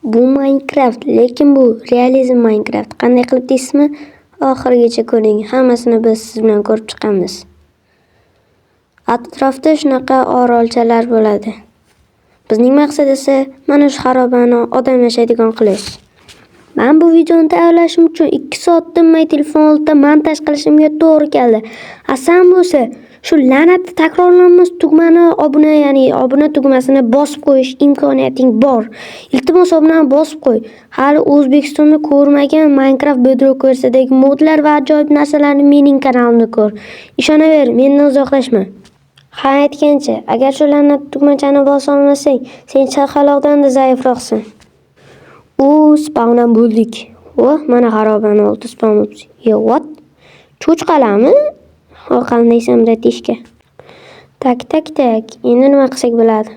Bu Minecraft, lekin bu realizm Minecraft. Qanday qilib deysizmi? Oxirigacha ko'ring, hammasini biz siz bilan ko'rib chiqamiz. Atrofda shunaqa orolchalar bo'ladi. Bizning maqsad esa mana shu xarobani odam yashaydigan qilish. Men bu videoni tayyorlashim uchun 2 soat tinmay telefon oldida montaj qilishimga to'g'ri keldi. Asan bo'lsa, shu la'natli takrorlanmas tugmani obuna, ya'ni obuna tugmasini bosib qo'yish imkoniyating bor. Iltimos obunani bosib qo'y. Hali O'zbekistonda ko'rmagan Minecraft Bedrock versiyadagi modlar va ajoyib narsalarni mening kanalimda ko'r. Ishonaver, mendan uzoqlashma. Ha, aytgancha, agar shu la'nat tugmachani bosa olmasang, sen chaqaloqdan-da zaifroqsan. U spawn ham bo'ldik. O, mana xarobani oldi spawn bo'libdi. Yo, what? Cho'chqalami? O, qandaysan, bratishka? Tak, tak, tak. Endi nima qilsak bo'ladi?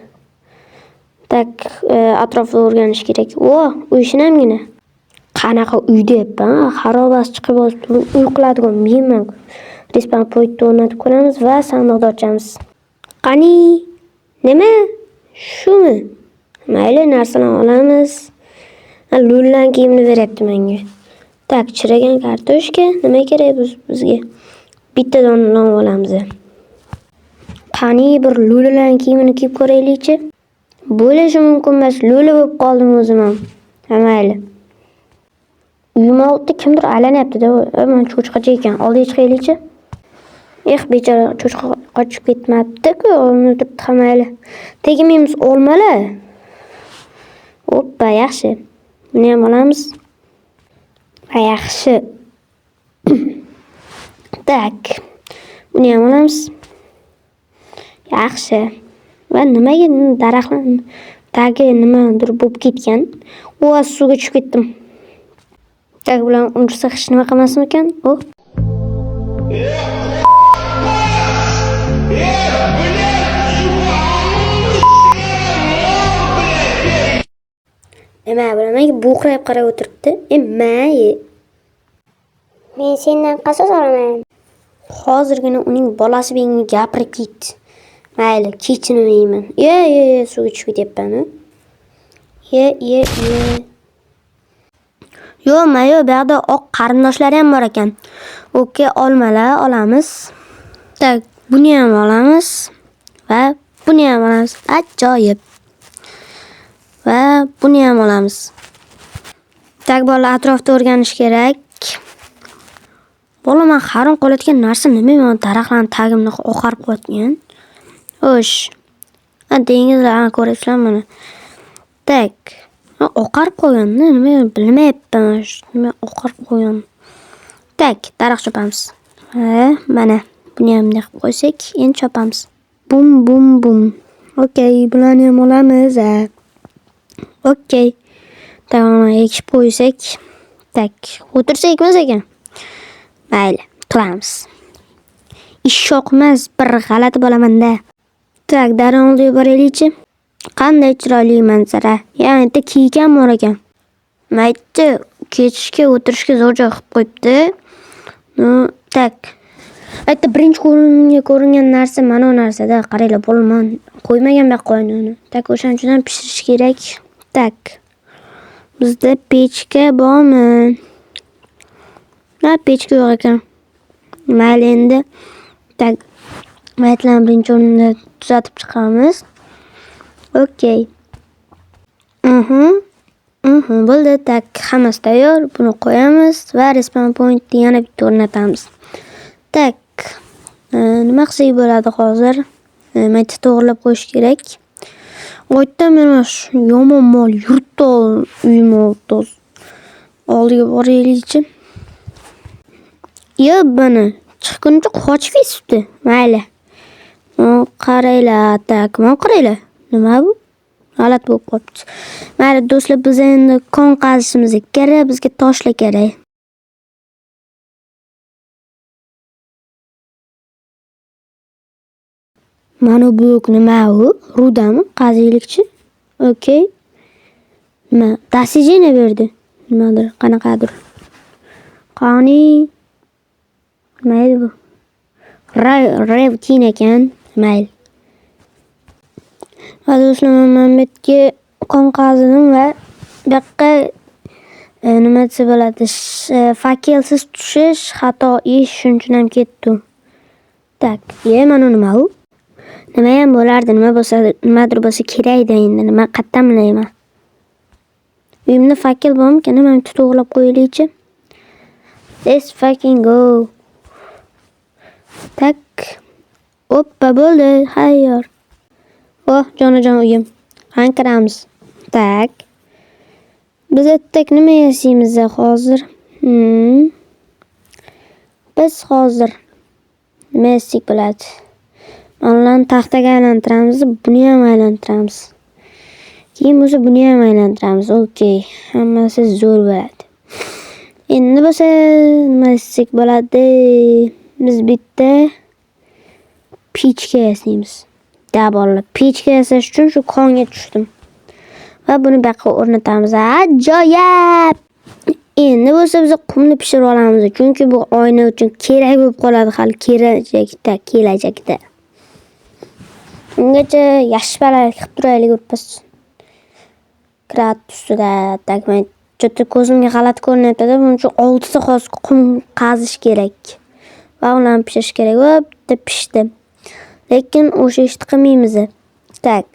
Tak, atrofni o'rganish kerak. O, uy shinamgina. Qanaqa uy deyapman? Xarobasi chiqib yotibdi. Uy qiladigan menman. Respawn pointni o'rnatib ko'ramiz va sandiqni ochamiz. Qani? Nima? Shumi? Mayli, narsalarni olamiz. Ha, lo'llan kiyimni beryapti menga. Tak, chirigan kartoshka nima kerak bizga? Bitta dona non olamiz. Qani bir lo'lilarning kiyimini kiyib ko'raylikchi. Bo'lishi mumkin emas, lo'li bo'lib qoldim o'zim ham. Ha, mayli. Uyim oldida kimdir aylanyapti-da. Mana cho'chqacha ekan. Oldiga chiqaylikchi. Eh, bechora cho'chqa qochib ketmabdi-ku, o'ldiribdi, ha, mayli. Tegmaymiz olmalar. Oppa, yaxshi. Buni ham olamiz. Ha, yaxshi. Tak. Buni ham olamiz. Yaxshi. Va nimaga daraxtlar tagi nimadir bo'lib ketgan? O, suvga tushib ketdim. Tak bilan ursa hech nima qilmasmikan? O. Nima bilamanki, bo'qrayib qarab o'tiribdi. Ma, e. Men sendan qasos olaman. Hozirgina uning bolasi menga gapirib ketdi. Mayli, kechinmayman. Ye, ye, ye, suvga tushib ketyapman-u. Ye, ye, ye. Yo'q, mayo, bu yoqda oq qarindoshlari ham bor ekan. Okey, olmalar olamiz. Tak, buni ham olamiz va buni ham olamiz. Ajoyib. Va buni ham olamiz. Tak, bolalar, atrofda o'rganish kerak. Bola, men hayron qolayotgan narsa nima? Men daraxtlarning tagimni oqarib qo'ygan. Xo'sh. Ha, dengizlarni ko'ryapsizlar mana. Tak. Ha, oqarib qo'yganmi? Nima bilmayapman. Nima oqarib qo'ygan. Tak, daraxt chopamiz. Ha, mana buni ham bunday qilib qo'ysak, endi chopamiz. Bum bum bum. Okey, bularni ham olamiz. Ha. Okey. Tamam, ekib qo'ysak. Tak, o'tirsak ekmas ekan. Mayli, turamiz. Ishoqmas bir g'alati bo'laman-da. Tak, daryo oldiga boraylikchi. Qanday chiroyli manzara. Yana bitta kiyik ham bor ekan. Maytda ketishga, o'tirishga zo'r joy qilib qo'yibdi. No, tak. Aytdi, birinchi ko'ringan ko'ringan narsa mana bu narsada. Qaranglar, bo'lman qo'ymagan bu yoqqa uni. Tak, o'shaning uchun ham pishirish kerak. Tak. Bizda pechka bormi? Ha, pechka yo'q ekan. Mayli endi. Tak. Maytlarni birinchi o'rinda tuzatib chiqamiz. Okey. Bo'ldi. Tak, hammasi tayyor. Buni qo'yamiz va respawn pointni yana bitta o'rnatamiz. Tak. Nima qilsak bo'ladi hozir? Maytni to'g'rilab qo'yish kerak. Oytdan mana shu yomon mol yurtdi uyim oldida. Oldiga boraylikchi. Yo, buni chiqquncha qochib ketibdi. Mayli. Mana qaranglar, tak, mana qaranglar. Nima bu? G'alati bo'lib qolibdi. Mayli do'stlar, biz endi kon qazishimiz kerak, bizga toshlar kerak. Mana bu nima u? Rudami? Qaziylikchi? Okey. Nima? Достижение berdi. Nimadir, qanaqadir. Qani? Nima edi bu? Revtin ekan. Mayli. Va do'stlar, men mana bu yerga kon qazdim va Bu yoqqa nima desa bo'ladi? Факел siz tushish xato ish, shuning uchun ham ketdim. Так, mana nima u? Nimayam bo'lardi, nima bo'lsa, nimadir bo'lsa kerak-da endi, nima qayerdan bilayman. Uyimda факел bormikan? Mana bitta to'g'rilab qo'yaylikchi. Let's fucking go. Так. Oppa, bo'ldi. Xayyor. Oh, jonajon uyim. Qani, kiramiz. Так. Biz ertak nima yasaymiz hozir? Biz hozir nima yasak bo'ladi? Mana ularni taxtaga aylantiramiz, buni ham aylantiramiz. Keyin bo'lsa buni ham aylantiramiz. Okey, hammasi zo'r bo'ladi. Endi bo'lsa nima yasak bo'ladi? Biz bitta pechka yasaymiz. Да, bolalar, pechka yasash uchun shu konga tushdim. Va buni bu yoqqa o'rnatamiz. Ajoyib! Endi bo'lsa biz qumni pishirib olamiz, chunki bu oyna uchun kerak bo'lib qoladi hali kelajakda. Ungacha yaxshi balalik qilib turaylik birpas. Кровать ustida. Так, men что-то ko'zimga g'alati ko'rinyapti-da, buning uchun oltita hozir qum qazish kerak. Va ularni pishirish kerak. Va bitta pishdi. Lekin o'sha ishni qilmaymiz. Так.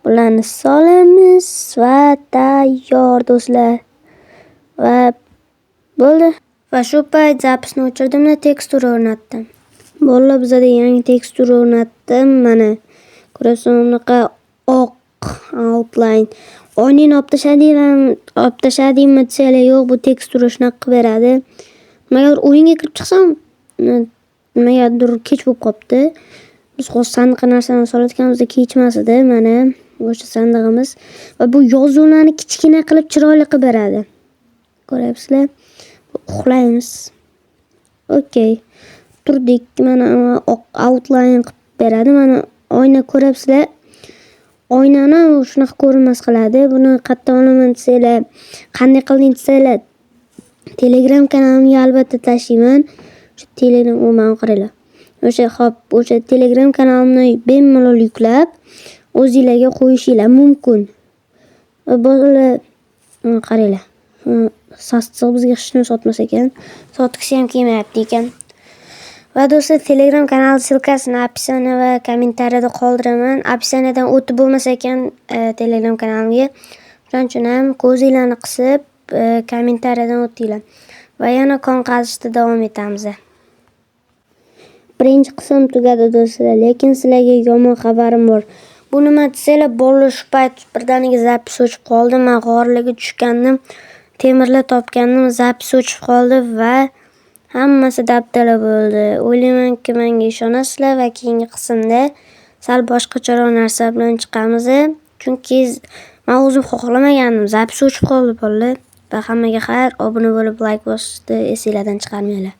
Bularni solamiz va tayyor, do'stlar. Va bo'ldi. Va shu payt запись ni o'chirdimda, tekstura o'rnatdim. Bolalar, bizada yangi tekstura o'rnatdim. Mana, ko'rasizmi, bunaqa oq outline. Oynani olib tashladingmi, olib tashladingmi desanglar, yo'q, bu tekstura shunaqa qilib beradi. Nimagadir o'yinga kirib chiqsam, nimagadir kech bo'lib qolibdi. Biz hozir sandiqqa narsani solayotganimizda kech emas edi. Mana o'sha sandig'imiz va bu yozuvlarni kichkina qilib, chiroyli qilib beradi. Ko'ryapsizlar? Uxlaymiz. Okey. Turdik. Mana oq outline qilib beradi. Mana oyna, ko'ryapsizlar. Oynani shunaqa ko'rinmas qiladi. Buni qayerdan olaman desanglar, qanday qilding desanglar, Telegram kanalimga albatta tashlayman. O'sha Telegram, o, mana qaranglar. O'sha, hop, o'sha Telegram kanalimni bemalol yuklab, o'zinglarga qo'yishinglar mumkin. Va bolalar, qaranglar. Sassiq bizga hech nima sotmas ekan. Sotgisi ham kelmayapti ekan. Va do'stlar, Telegram kanal ссылка sini описание va kommentariyada qoldiraman. Описание dan o'tib bo'lmas ekan Telegram kanalimga. Shuning uchun ham ko'zinglarni qisib, kommentariyadan o'tinglar. Va yana kon qazishda davom etamiz. Birinchi qism tugadi, do'stlar, lekin sizlarga yomon xabarim bor. Bu nima desanglar, bolalar, shu payt birdaniga запись o'chib qoldi. Men g'orlarga tushgandim, temirlar topgandim, запись o'chib qoldi va hammasi dabdala bo'ldi. O'ylaymanki, menga ishonasizlar va keyingi qismda sal boshqacharoq narsa bilan chiqamiz. Chunki men o'zim xohlamagandim, запись o'chib qoldi, bolalar. Va hammaga xayr, obuna bo'lib, layk bosishni esinglardan chiqarmanglar.